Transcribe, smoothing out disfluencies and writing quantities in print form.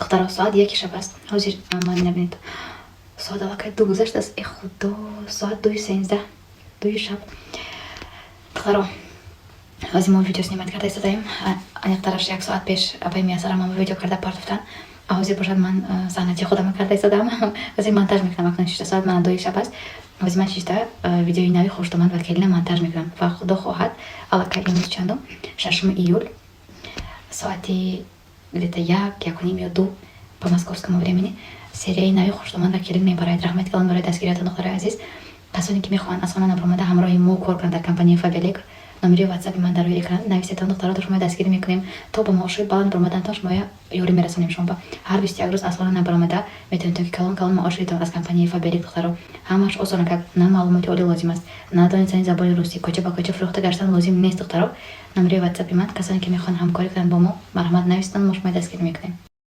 Духтаро, соат 1 шаб аст ҳозир. Ман набинед, соат аллакай 2 гузаштааст. Э, худо, соат 2:13, 2 шаб. Духтаро, ҳозир мо видео снимать карда истодаем. Аниқтараш, як соат пеш апаи Миясара ман видео карда партофтан. Ҳозир бошад, ман санъати худама карда истодам. Ҳозир монтаж мекунам. Акнун шишта, соат мана 2 шаб аст. Ҳозир ман шишта видеои нави «Хоштомад ва келина» монтаж мекунам ва худо хоҳад, аллакай имрӯз чандум? 6 июл, соати где-то 1, 1:30 ё 2 по московскому времени серияи нави «Хоштомад ва келин» мебарояд. Раҳмати калон барои дастгириятон, духтарои азиз. Касоне ки мехоҳанд аз хона набаромада ҳамроҳи мо кор кунанд дар компанияи Фаберлик, номери ватсапи ман дар рӯи экран, нависетон, духтаро. Шумо дастгирӣ мекунем, то ба маошҳои баланд баромадантон шумо ёрӣ мерасонем. Шумо ба ҳар 21 рӯз аз хона набаромада метавонед, ки калон калон маош гиритон аз компанияи Фаберлик. Духтаро, ҳамаш осон, как на маълумоти олӣ лозим аст, на донистани забони русӣ, кӯча ба кӯча фурӯхта гаштан лозим нест. Духтаро, номери ватсапи ман, касоне ки мехоҳанд ҳамкорӣ кунанд бо мо, марҳамат, нависетон, мо шумои дастгирӣ мекунем.